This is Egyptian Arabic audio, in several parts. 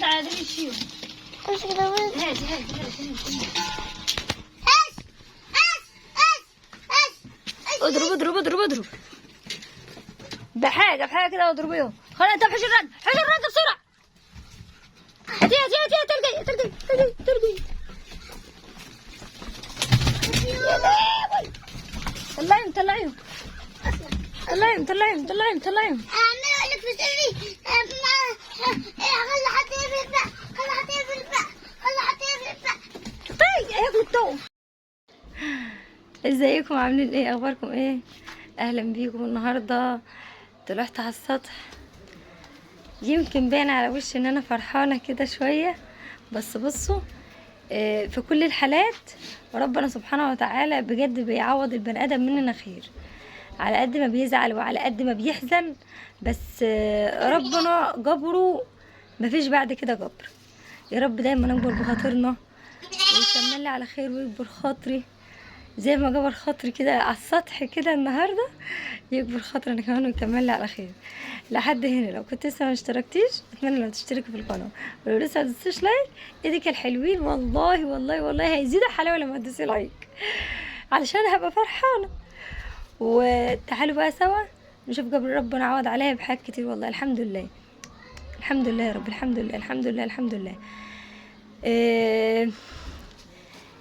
تعالي شيل. امسك ده. هاتي هاتي هاتي. اش اش اش اش. اضرب اضرب اضرب اضرب بحاجة بحاجة كده، اضربيهم. خلاص، طب حش الرد، حش الرد بسرعة. هاتي هاتي هاتي، تلقي تلقي تلقي تلقي. يا لهوي، طلعيهم طلعيهم طلعيهم طلعيهم طلعيهم طلعيهم. اعمل اقول لك في سري، خلي حد يقفل الباب، خلي حد يقفل الباب، خلي حد يقفل الباب. طيب هياكلوا التوم. ازيكم؟ عاملين ايه؟ اخباركم ايه؟ اهلا بيكم. النهارده طلعت على السطح، يمكن باين على وشي ان انا فرحانة كده شوية، بس بصوا في كل الحالات ربنا سبحانه وتعالى بجد بيعوض البني ادم مننا خير، على قد ما بيزعل وعلى قد ما بيحزن، بس ربنا جبرة، مفيش بعد كده جبر. يا رب دايما نجبر بخاطرنا ويكمل لي على خير ويجبر خاطري زي ما جبر خاطري كده على السطح كده النهارده، يجبر خاطري انا كمان ويكمل لي على خير. لحد هنا لو كنت لسه ما اشتركتيش اتمنى لو تشتركوا في القناة، ولو لسه ما دوستيش like ايدك الحلوين، والله والله والله هيزيدوا حلاوة لما تدوسي like، علشان هبقى فرحانة. وتعالوا بقى سوا نشوف جبر ربنا عوض عليا بحاجات كتير والله. الحمد لله، الحمد لله يا رب، الحمد لله الحمد لله الحمد لله.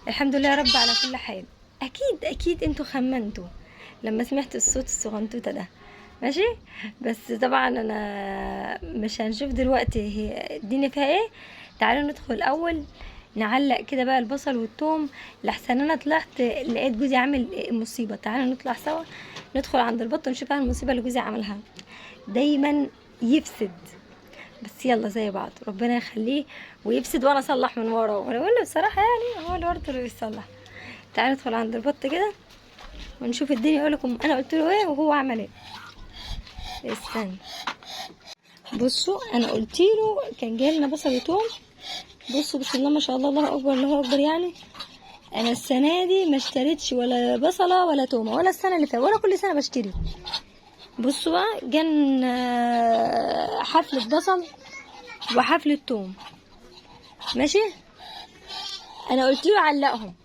الحمد لله يا رب على كل حال. اكيد اكيد انتوا خمنتوا لما سمعتوا الصوت الصغنطوطه ده، ماشي؟ بس طبعا انا مش هنشوف دلوقتي هي الدنيا فيها ايه. تعالوا ندخل الاول نعلق كده بقى البصل والثوم، لحسن انا طلعت لقيت جوزي عامل مصيبة. تعالوا نطلع سوا ندخل عند البط ونشوف المصيبة اللي جوزي عملها. دايما يفسد، بس يلا زي بعض، ربنا يخليه ويفسد وانا اصلح من وراه. وانا بقول له بصراحة يعني هو اللي برضه اللي بيصلح. تعالوا ندخل عند البط كده ونشوف الدنيا، اقول لكم انا قلت له ايه وهو عمل ايه. استنى بصوا، انا قلت له كان جاي لنا بصل وتوم. بصوا بسم الله ما شاء الله، الله اكبر الله اكبر. يعني انا السنة دي ما اشتريتش ولا بصله ولا تومة، ولا السنة اللي فاتت ولا كل سنة بشتري. بصوا بقى، جن حفلة بصل وحفله توم، ماشي؟ انا قلت له علقهم،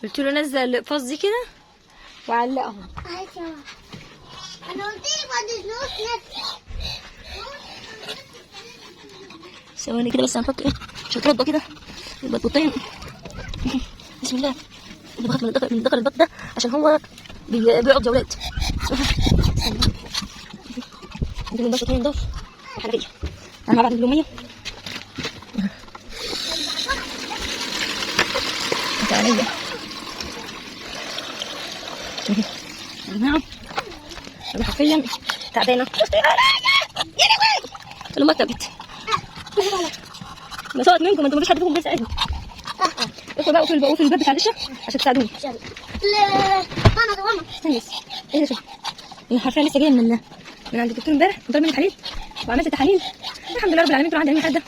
قلت له نزل الاقفاص دي كده وعلقهم. انا قلت لك ما تزنقش نفسك. ثواني كده بس، هنحط ايه شوية رده كده البطبوطين. بسم الله، اللي بخاف من الدخل، من دخل البط ده عشان هو بيقعد جولات. عندنا بس اتنين ضف الحنفية، انا مع بعض بالمية. تعالي يا جماعة، انا حرفيا تعبانة. يا لهوي، لما تعبت بصوت منكم، انتوا مفيش حد فيكم بيساعدني. ادخل بقى وقفل وقفل الباب بتاع القشه عشان تساعدوني. لا ماما ماما، استني بس، ايه ده؟ شوف، انا حرفيا لسه جاية من عند الدكتور امبارح، وطلب مني تحاليل وعملت تحاليل، الحمد لله رب العالمين. طلع عندي علم حادة،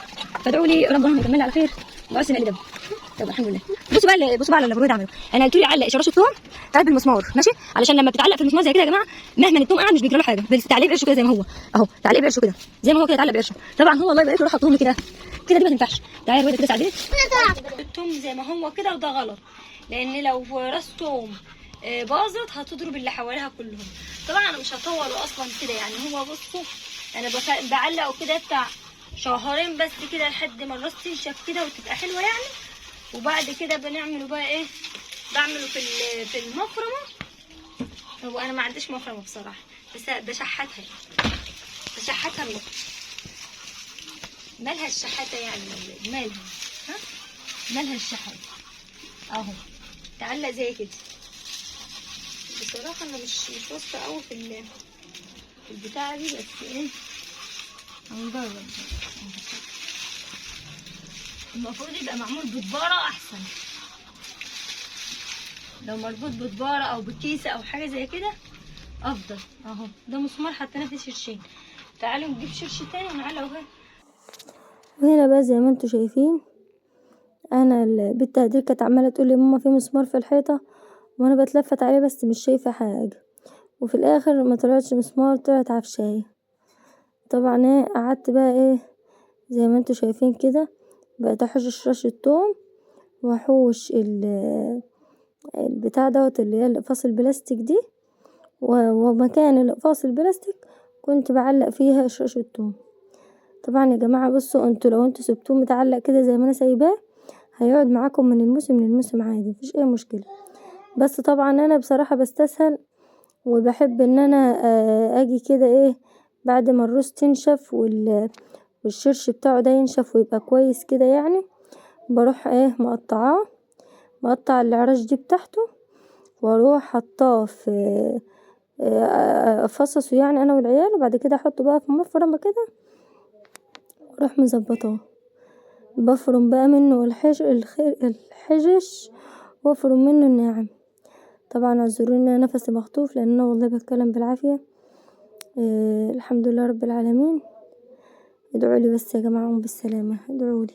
فادعوا لي ربنا يكمل على خير واسن اللي دم. طب الحمد لله. بصوا بقى، بصوا بقى على اللي برود عمله. انا قلت له علق شراشة ثوم تعالى بالمسمار، ماشي؟ علشان لما بتتعلق في المسمار زي كده يا جماعة، مهما الثوم قاعد مش بيجرى له حاجة، بس تعليق بقرشه كده زي ما هو اهو، تعليق بقرشه كده زي ما هو كده، اتعلق بقرشه. طبعا هو الله يبارك له راح حطهم لي كده كده، دي ما تنفعش. تعالى يا رويده كده ساعديني. الثوم زي ما هو كده وده غلط، لان لو راس ثوم باظت هتضرب اللي حواليها كلهم. طبعا انا مش هطوله اصلا كده، يعني هو بصوا انا بعلقه كده بتاع شهرين بس كده لحد ما الراس تنشف كده وتبقى حلوة يعني. وبعد كده بنعمله بقى ايه، بعمله في المفرمه. هو انا ما عنديش مفرمه بصراحة، بس بشحتها، بشحتها من مالها الشحاته يعني يا ولاد، مالها؟ ها مالها الشحاته؟ اهو تعلق زي كده. بصراحة انا مش واثقة قوي في البتاعه دي، بس ايه هنجرب. المفروض يبقى معمول بطباره احسن، لو مربوط بطباره او بكيسه او حاجة زي كده افضل. اهو ده مسمار حطيناه فيه شرشين. تعالوا نجيب شرش تاني ونعلقه هنا. وهنا بقى زي ما انتوا شايفين، انا البت هدير كانت عماله تقول لي ماما في مسمار في الحيطة، وانا بتلفت عليه بس مش شايفه حاجة، وفي الاخر ما طلعتش مسمار، طلعت عفشايه. طبعا ايه قعدت بقى ايه زي ما انتوا شايفين كده. بقيت احوش شراش التوم واحوش البتاع دوت اللي هي الاقفاص البلاستيك دي، ومكان الاقفاص البلاستيك كنت بعلق فيها شراش التوم. طبعا يا جماعة بصوا انتوا لو انتوا سبتوه متعلق كده زي ما انا سايباه هيقعد معاكم من الموسم للموسم عادي، مفيش اي مشكلة. بس طبعا انا بصراحة بستسهل وبحب ان انا اجي كده ايه بعد ما الروز تنشف والشرش بتاعه ده ينشف ويبقى كويس كده يعني، بروح ايه مقطعاه، مقطع العراش دي بتاعته، واروح حطاه في افصصه يعني انا والعيال، وبعد كده احطه بقى في مفرمه كده واروح مظبطاه. بفرم بقى منه الحجش وافرم منه الناعم. طبعا اعذروني ان انا نفسي مخطوف لان انا والله بتكلم بالعافيه. الحمد لله رب العالمين. ادعوا لي بس يا جماعه اقوم بالسلامه، ادعوا لي.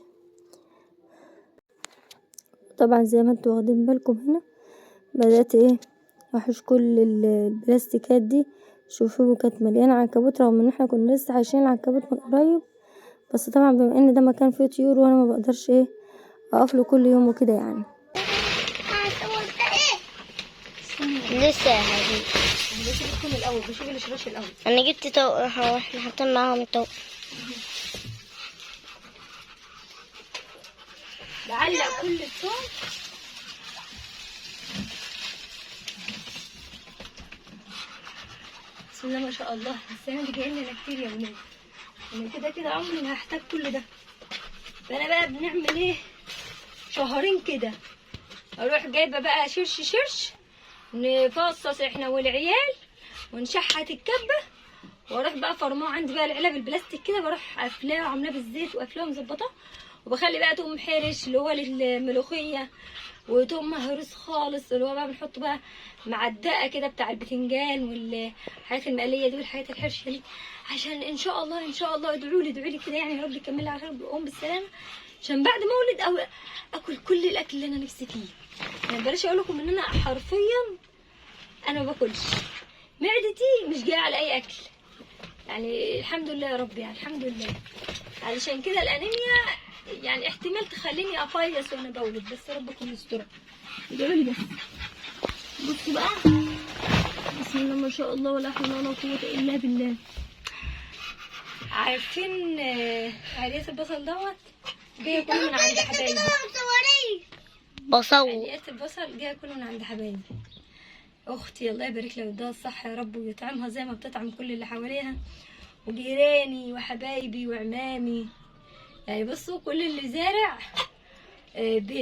طبعا زي ما انتوا واخدين بالكم هنا بدات ايه احوش كل البلاستيكات دي. شوفوا كانت مليانه عنكبوت، رغم ان احنا كنا لسه عايشين العنكبوت من قريب، بس طبعا بما ان ده مكان فيه طيور وانا ما بقدرش ايه اقف له كل يوم وكده يعني. لسه يا حبيبي بشوف التوم الاول، بشوف الشراش الاول. انا جبت طوق، احنا حاطين معاهم طوق. بعلق كل التوم. بسم الله ما شاء الله، السنه دي جايه لنا كتير يا ولاد. انا كده كده عمري ما هحتاج كل ده. فانا بقى بنعمل ايه، شهرين كده اروح جايبه بقى شرش شرش، نفصص احنا والعيال ونشحت الكبه، واروح بقى فرماه عندي بقى العلب البلاستيك كده، بروح قافلاه وعاملاه بالزيت وقافلاه ومظبطاه، وبخلي بقى توم حرش اللي هو للملوخيه، وتوم مهروس خالص اللي هو بقى بنحطه بقى مع الدقه كده بتاع البتنجان والحاجات المقليه دي والحاجات الحرشه دي، عشان ان شاء الله ان شاء الله ادعوا لي ادعوا لي كده يعني يا رب يكمل على خير واقوم بالسلامه، عشان بعد ما اولد او اكل كل الاكل اللي انا نفسي فيه. يعني بلاش اقول لكم ان انا حرفيا انا ما باكلش، معدتي مش جايه على اي اكل يعني، الحمد لله يا رب يعني الحمد لله. علشان كده الانيميا يعني احتمال تخليني افيص وانا بولد، بس ربكم يسترها، ادعوا لي بس. بصوا بقى بسم الله ما شاء الله ولا حول ولا قوه الا بالله. عارفين عريس البصل دوت جاي كله من عند حبايبي. بصور عريس البصل جاي كله من عند حبايبي. اختي الله يبارك لها ويديها الصحه يا رب، ويطعمها زي ما بتطعم كل اللي حواليها، وجيراني وحبايبي وعمامي. يعني بصوا كل اللي زارع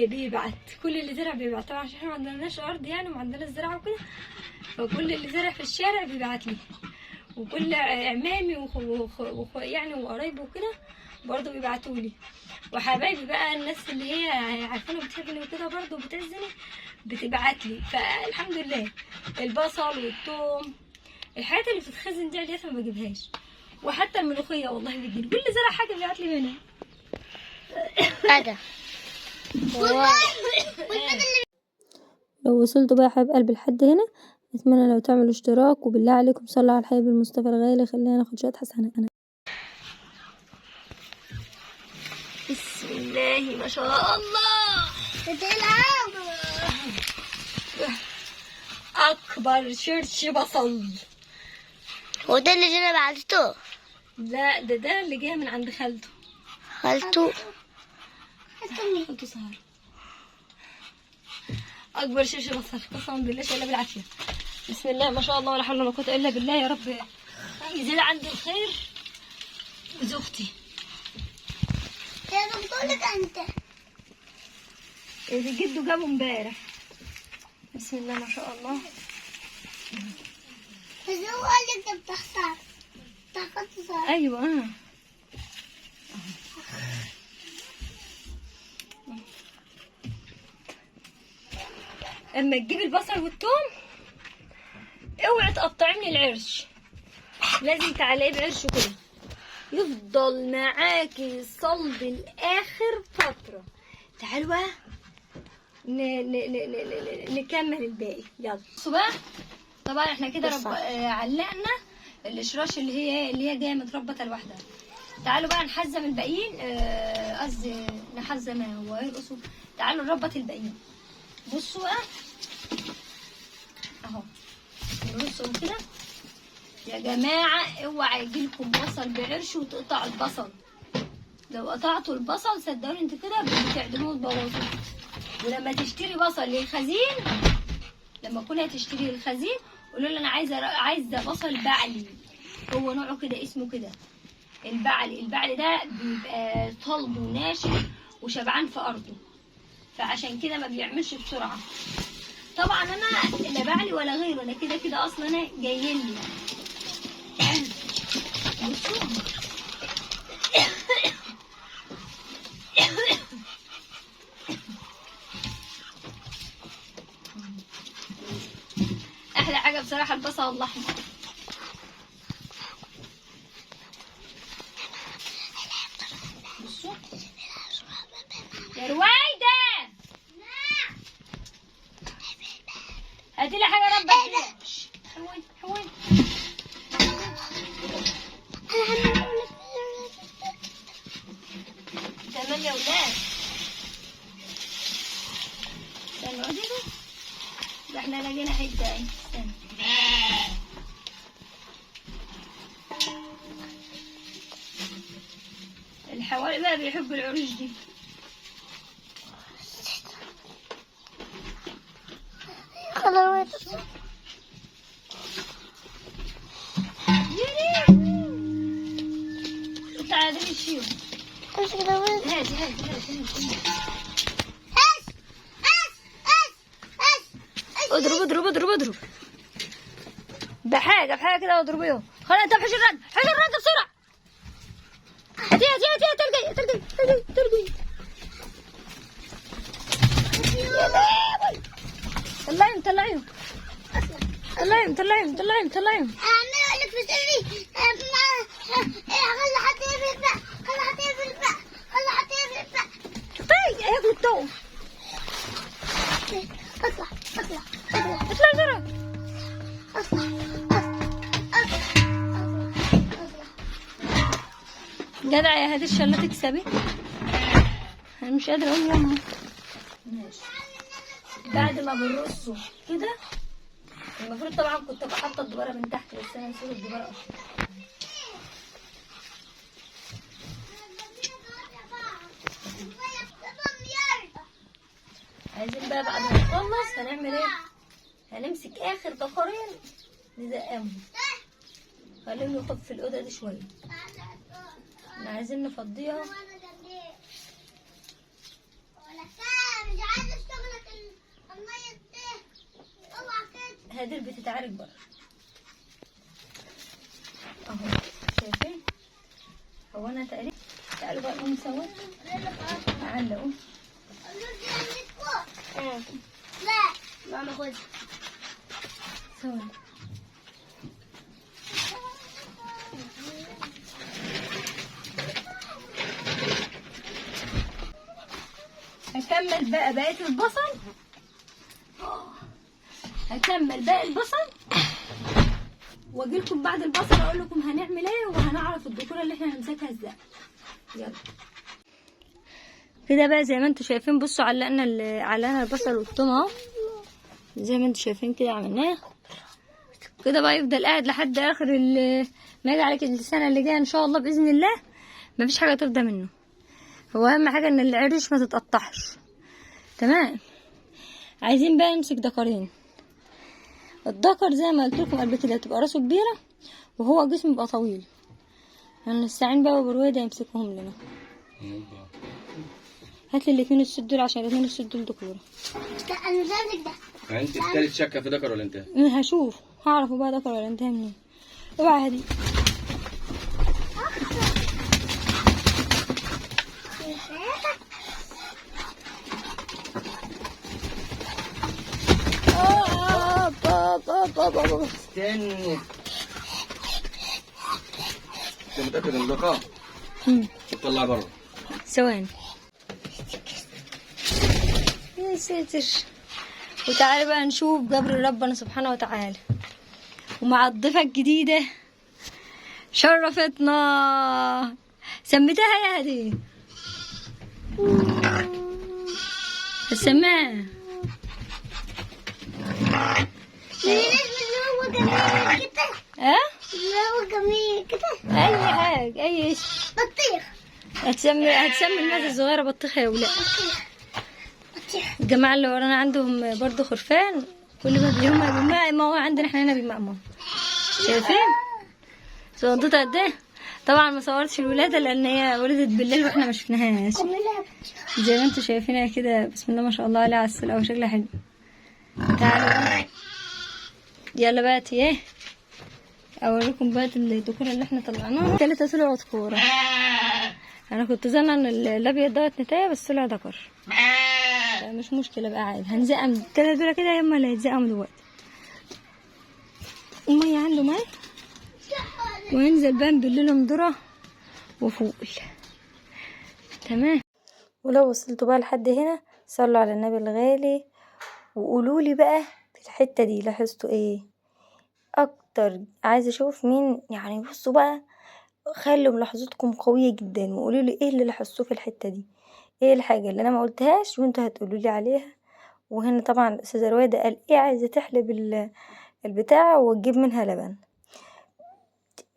بيبعت، كل اللي زرع بيبعت. طبعا عشان احنا ما عندناش ارض يعني وما عندناش زراعه وكده، فكل اللي زرع في الشارع بيبعت لي، وكل عمامي يعني وقرايبي وكده برضه بيبعتوا لي، وحبايبي بقى الناس اللي هي عارفاني وبتحبني وكده برضه بتعزني بتبعت لي. فالحمد لله البصل والثوم الحاجات اللي بتتخزن دي عليها ما بجيبهاش، وحتى الملوخيه والله بتجيلي، كل زرع حاجه بيبعت لي منها. هذا لو وصلتوا بقى يا حبايب قلبي لحد هنا، اتمنى لو تعملوا اشتراك، وبالله عليكم صلوا على الحبيب المصطفى الغالي، خلينا ناخد شويه حسنات. بسم الله ما شاء الله، بتلعب اكبر شرش بصل. هو ده اللي جينا بعته؟ لا ده اللي جاي من عند خالته. خالته خالته سهر. اكبر شرش بصل قسما بالله شايله بالعافيه. بسم الله ما شاء الله ولا حول ولا قوه الا بالله. يا رب يزيد عندي الخير وزوجتي. يا بقولك انت اللي جده جابه امبارح. بسم الله ما شاء الله. بس هو قال لك ده بتخسر بتخسر. ايوه اما تجيب البصل والثوم اوعي تقطعي من العرش، لازم تعلقيه بعرشه كده يفضل معاكي صلب لاخر فتره. تعالوا بقى نكمل الباقي. يلا بصوا بقى، طبعا احنا كده علقنا الاشراش اللي هي جايه متربطه لوحدها. تعالوا بقى نحزم الباقيين، قصدي نحزم هو ايه الأصول. تعالوا نربط الباقيين. بصوا بقى اهو، نرصهم كده يا جماعة. اوعى يجيلكم بصل بعرش وتقطعوا البصل. لو قطعتوا البصل صدقوني انتوا كده بتعدموه وتبوظوه. ولما تشتري بصل للخزين، لما تكوني هتشتري للخزين قولوا له انا عايزه بصل بعلي، هو نوعه كده اسمه كده البعلي. البعلي ده بيبقى صلب وناشف وشبعان في ارضه، فعشان كده ما بيعملش بسرعة. طبعا انا لا بعلي ولا غيره، انا كده كده اصلا انا جايين لي. بصوا احلى حاجة بصراحة البصل الاحمر. بصوا يا رويده، هاتي لي حاجة ربك. حوين حوين. تمام يا ولاد، استنوا اقعدي، ده احنا لقينا حتة اهي. استنى الحوالي بقى بيحبوا العروش دي. خلاص تعالي شيو. هادي هادي هادي. اضرب اضرب اضرب اضرب بحاجة بحاجة كده، اضربيهم. خلاص انت حش الرد، حش الرد بسرعة. هاتي هاتي هاتي، تلقي تلقي تلقي تلقي. طلعيهم طلعيهم طلعيهم طلعيهم طلعيهم طلعيهم. انا اقول لك في سري، خلي حد يقفل بقى، خلي حد يقفل بقى، خلي حد يقفل بقى. طيب هياكلوا التوم. اطلع اطلع اطلع اطلع بسرعة. اطلع اطلع اطلع. جدع يا هادي، ان شاء الله تكسبي. انا مش قادرة اقوم يلا. ماشي. بعد ما بنرصه كده المفروض طبعا كنت ابقى حاطه الدباره من تحت، بس انا نسيت الدباره اصلا. عايزين بقى بعد ما نخلص هنعمل ايه؟ هنمسك اخر دكرين نزقهم، خليهم يخف في الاوضة دي شوية. احنا عايزين نفضيها. هادر بتتعارك بره اهو، شايفين؟ هو انا تقريبا تعالوا بقى نقوم سوا نعلقوا. لا ماما خد سوا. هكمل بقى بقية البصل، هكمل باقي البصل واجي لكم بعد البصل اقول لكم هنعمل ايه، وهنعرف الدكوره اللي احنا هنمسكها ازاي. يلا كده بقى زي ما انتم شايفين. بصوا علقنا علقنا البصل والثوم اهو زي ما انتم شايفين كده، عملناه كده بقى. يفضل قاعد لحد اخر ما يجي عليك السنة اللي جاية ان شاء الله باذن الله، مفيش حاجة تفضى منه. هو اهم حاجة ان العريش ما تتقطعش. تمام. عايزين بقى نمسك دكرين. الدكر زي ما قلت لكم قبل كده تبقى راسه كبيرة وهو جسمه بيبقى طويل. هنستعين بقى برويده يمسكهم لنا. هات لي الاثنين السود دول عشان الاثنين السود دول دكوره. لا انا مش عايزك ده. انت التالت شاكه في ذكر ولا انت؟ هشوف هعرفه بقى ذكر ولا انتهى منين. اوعى هدي. بابا استني. انت متاكد ان ده تطلع بره؟ ثواني يا ساتر. وتعالى بقى نشوف جبر ربنا سبحانه وتعالى. ومع الضيفة الجديدة شرفتنا. سميتها يا هدي؟ هتسميها اللي هو جميل كده. اه اللي هو جميل كده. اي حاجة، اي اسم. بطيخ. هتسمي المازه الصغيرة بطيخه يا ولا؟ بطيخ بطيخ. الجماعة اللي ورانا عندهم برضو خرفان، كل ما بيهم ما هو عندنا احنا هنا بيمأموا. شايفين صندوقة قد ايه؟ طبعا ما صورتش الولادة لان هي ولدت بالليل واحنا ما شفناهاش. كلها بطيخ. زي ما انتوا شايفينها كده، بسم الله ما شاء الله عليها، عسل او شكلها حلو. تعالوا بقى. يلا بقى ايه اوريكم بقى الديكور اللي احنا طلعناه. 3 طلعوا ذكوره. انا كنت ظنه ان الابيض دوت نتايه، بس طلع ذكر. مش مشكلة بقى، عادي. هنزقم التلاتة دول كده، هما اللي هيتزقموا دلوقتي. المية عنده مية، وهنزل بقى نبللهم ذره وفول. تمام. ولو وصلتوا بقى لحد هنا صلوا على النبي الغالي وقولوا لي بقى في الحتة دي لاحظتوا ايه اكتر. عايزه اشوف مين يعني. بصوا بقى، خلوا ملاحظتكم قوية جدا وقولوا لي ايه اللي لاحظتوه في الحتة دي، ايه الحاجة اللي انا ما قلتهاش وانتوا هتقولوا لي عليها. وهنا طبعا الاستاذة رويده قال ايه، عايزه تحلب البتاع وتجيب منها لبن.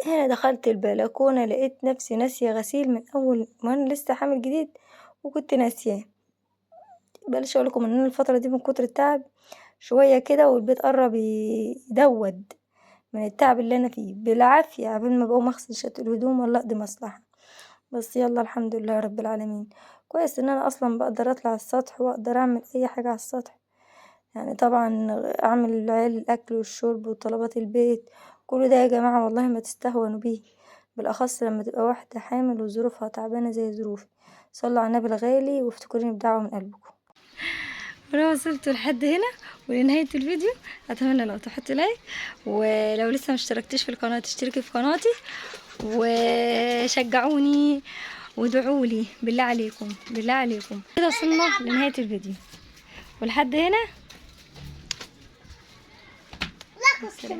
هنا دخلت البلكونه لقيت نفسي ناسيه غسيل من اول ما انا لسه حامل جديد وكنت ناسياه. بلاش اقول لكم ان انا الفترة دي من كتر التعب شوية كده والبيت قرب يدود من التعب اللي انا فيه بالعافية، عبال ما بقوم اغسل شوية الهدوم ولا اقضي مصلحة. بس يلا الحمد لله رب العالمين. كويس ان انا اصلا بقدر اطلع السطح واقدر اعمل اي حاجة على السطح، يعني طبعا اعمل للعيال الاكل والشرب وطلبات البيت كل ده يا جماعة والله ما تستهونوا بيه، بالاخص لما تبقى واحدة حامل وظروفها تعبانة زي ظروفي. صلوا على النبي الغالي وافتكروني بدعوة من قلبكم. ولو وصلتوا لحد هنا ولنهاية الفيديو اتمنى لو تحطوا like، ولو لسه ما اشتركتيش في القناة تشتركي في قناتي، وشجعوني وادعوا لي بالله عليكم، بالله عليكم. كده وصلنا لنهاية الفيديو ولحد هنا. لا كنت.